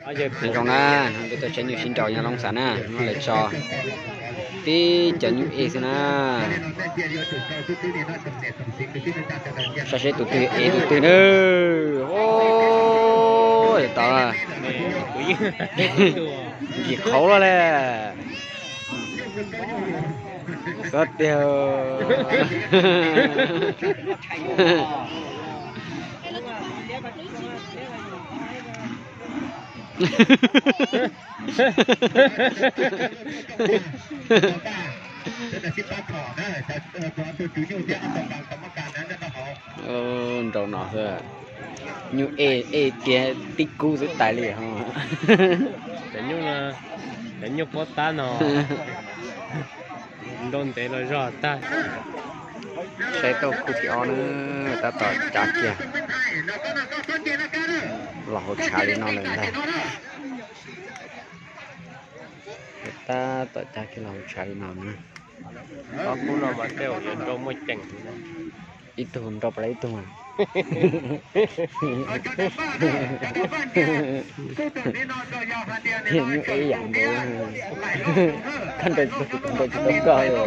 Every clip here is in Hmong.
Nyob zoo na, hnub no tuaj saib nyuj sib nraus nyob Loob Xas na, hnub no lawv tso tib cov nyuj ej xwb na. Saib seb tus twg ev tus twg na. Ua, tau, nkim qhauv los le. Koj tiag. Nraus no xwb, nyuj ej tiag tib kub xwb tais li ho. Cov nyuj pob tab no nrau ntev los zog tag. Saib tau khub thib ob na, tab tom cav kiag los hauv tshav li no lawm ntag. Tab tom cav kiag los hauv tshav li no na. Ob khub no mas tej zaum yuav nrau muaj ceem. Ib tug nrau plas ib tug mas. Tiag nyuj ej yam nkaus, koj nrau tsis tau kuv kuv nrau tsis tau koj li.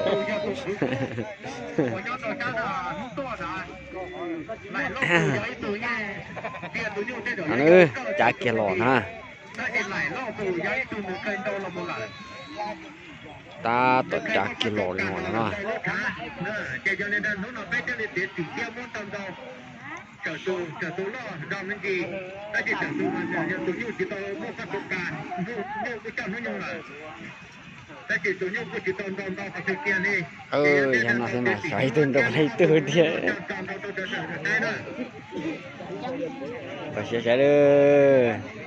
Cav kiag los na. Tab tom cav kiag los li no na. Yog no xwb mas xyov ib tug nrau ib tug tiag. Koj siab saib,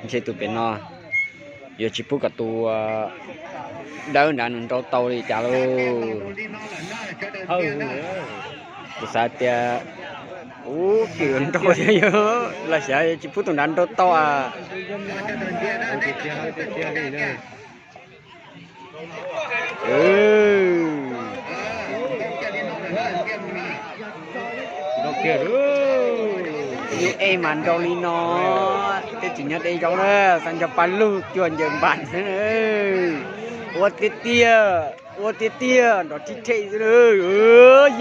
ntshe tus pem no yuav tsis pub kom tus dawb nrad nws nrau tau li cas lauj. Kuv xav tias ub, twb yuav nrau thiab yog los xyov yuav tsis pub tus nrad nrau tau a. Nyuj ej mas nrau li no, tej tsis nyob deb zaub na, xav nco paj lug cuag ncaws npas xwb. Ua tiag tiag, ua tiag tiag, nrov thij thej xwb.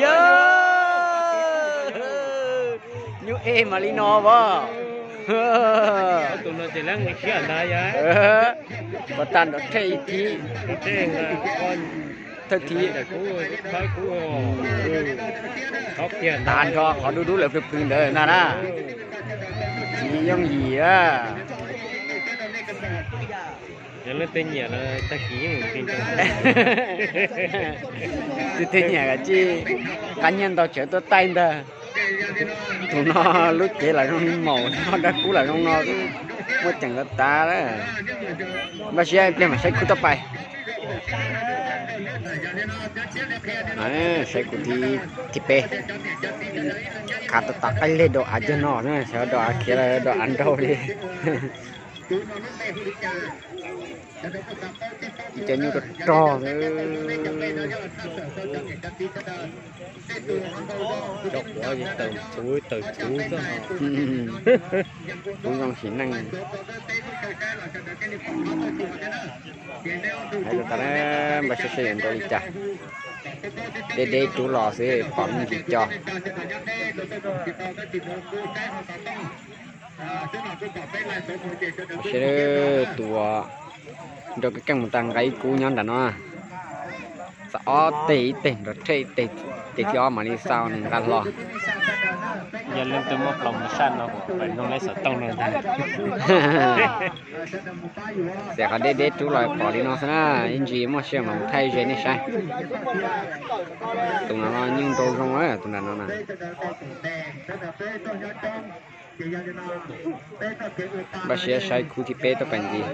Yog nyuj ej mas li no as. Tus no ces lab nqis khiab ntag. Pov tag nrov thej ib thib. Thawj thib. Tag nrho qhov dub dub lawm plhws plhws ntawd ntag na. Tsis yooj yim a. Yog leej twg nyiam los tag kis yeej nqis ntag. Leej twg nyiam kav tsij qab nyiaj ntau tsawv tuaj taij ntag. Tus no lub cev lam zoo li maum no, dab kub lam zoo no, muaj ceem tas tas lawm. Npaj siab ib pliag mam saib khub toj pais. Saib khub thib peb. Khav tas tas qaij leg dau av cag no, xyov dau av khiav los dau av nrau li. Ib co nyuj rog rog. Cov quav tawm txhuv tawm txhuv xwb. Kuv zoo sim neej. Hais lus tas, npaj siab saib yuav nrau li cas. Deb deb rub los xwb pom me ntsis co. Saib tus nrau keej keej mus tag nqa ib kub nyob nram no. Xa ob teg, ib teg nrov rhej, ib teg, tes thib ob mam li xa nws nqa hlo. Yog leej twg muaj ploos mus saj no kuv pab nug leb xov tooj no ntag. Xav qhov deb deb rub los pom li no xwb na, ib ntsis muaj sij hawm mam thaij ze nej saib. Tus no nyuj nrau zoo, tus nram no na. Npaj siab saib khub thib peb tuaj pais ntxiv.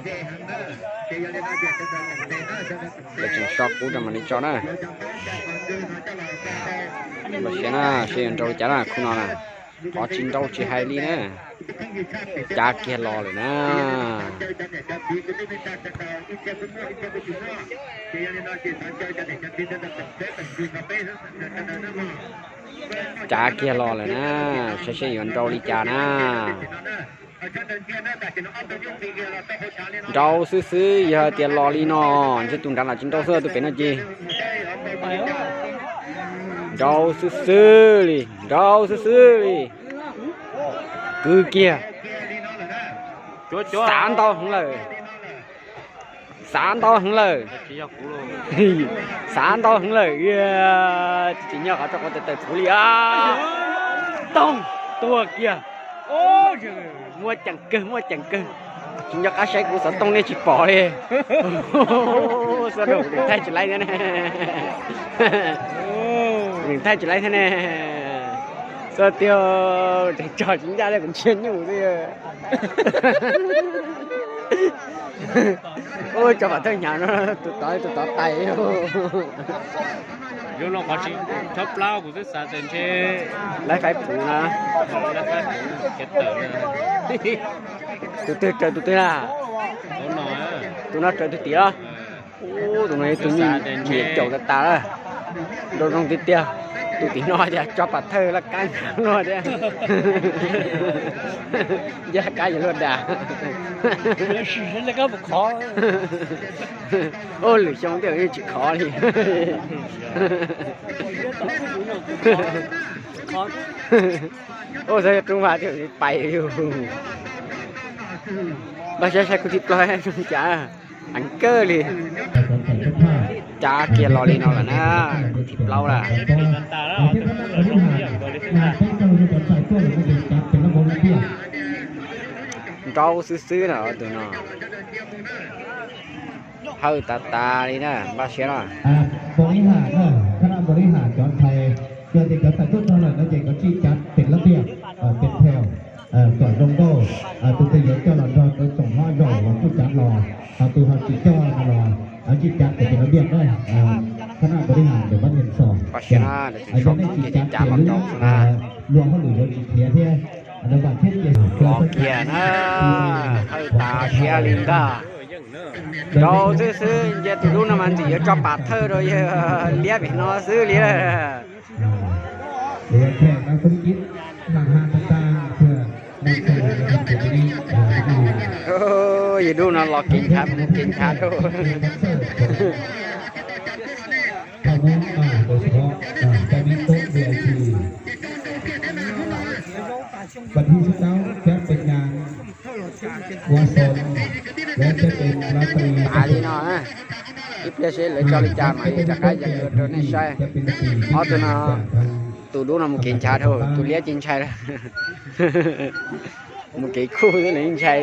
Lawv tseem so kub rau mam li tso na. Npaj siab na, saib yuav nrau li cas na, khub no na. Qhov tsis nrau tsis hais li na. Cav kiag los lawm na. Cav kiag los lawm na, saib seb yuav nrau li cas na. Nrau xwb xwb, yog tias los li no, ntshe tus nrad los tsis nrau xwb, tus pem no ces nrau xwb xwb li, nrau xwb xwb li. Kwv kiag. Xav ntau heev lawm. Xav ntau heev lawm. Xav ntau heev lawm. Tsis nyob qhov rau qhov tawm tawm txhuv li. Toog, tuag kiag. Muaj ceem kawg, muaj ceem kawg. Tsis nco qab saib kuv xov tooj nej tsis pom li. Xub rau kuv thaij tsis laib thiab ne. Kuv thaij tsis laib thiab ne. Xub tiag, tso tsis ncaj li kuv ntsiag nyuj xwb. Ua tso pam thawj hnyav no, tus tod tus tod tais. Lub no qhov tsis chob plaub kuv twb xav tias ntshe lawv faib pum na. Tus twg raws tus twg na? Tus no raws tus tim. Ub, tus no yog tus me nyuam caum tas tas lawm. Nrau zoo tiag tiag. Tus tim no tias tso pam thawj laj kab hnyav luaj thiab. Nce laj kab yuav luag dag. Ub, lwm xyoo twb yeej tsis khov li. Ub, xyov yog rooj vag twb pais li. Npaj siab saib khub thib plaub zoo cas, heev kawg li. Cab kiag los li no lawm na, khub thib plaub lawm. Nrau xwb xwb na tus no. Hawj tas tas li na, npaj siab na. Npaum li has na, khab naj npaum li has cov ntxhais, yog tias cov ntxhais tuaj txog lawm no ces koj tsij cav tes lab tiaj, tes thel, kom zoo nkauj. Tus twg yuav coj los nrog rau tsoom hlob zaum los kuj cav los, ho tus ho tsis coj no los tsij cav tes tes lab tiaj na. Khab naj npaum li has ntawm pab niag xos. Yog nej tsis cav tes lub luag hauj lwm yuav tsis khiav thiab. Los kiag na, hawj tas siab li ntag. Nrau xwb xwb, nce tus dub no mas ntxim yuav tso pam thawj rau yawg liab pem no xwb li. Yawg dub no los kev nchav mus kev nchav rau. Tav li no, ib pliag seb lawv tso li cas mas rov qab yees dua rau nej saib. Ob tug no, tus dub no mus kev nchav dhau, tus liab ces ntshai lawm. Mus kev khuj xwb los ntshai.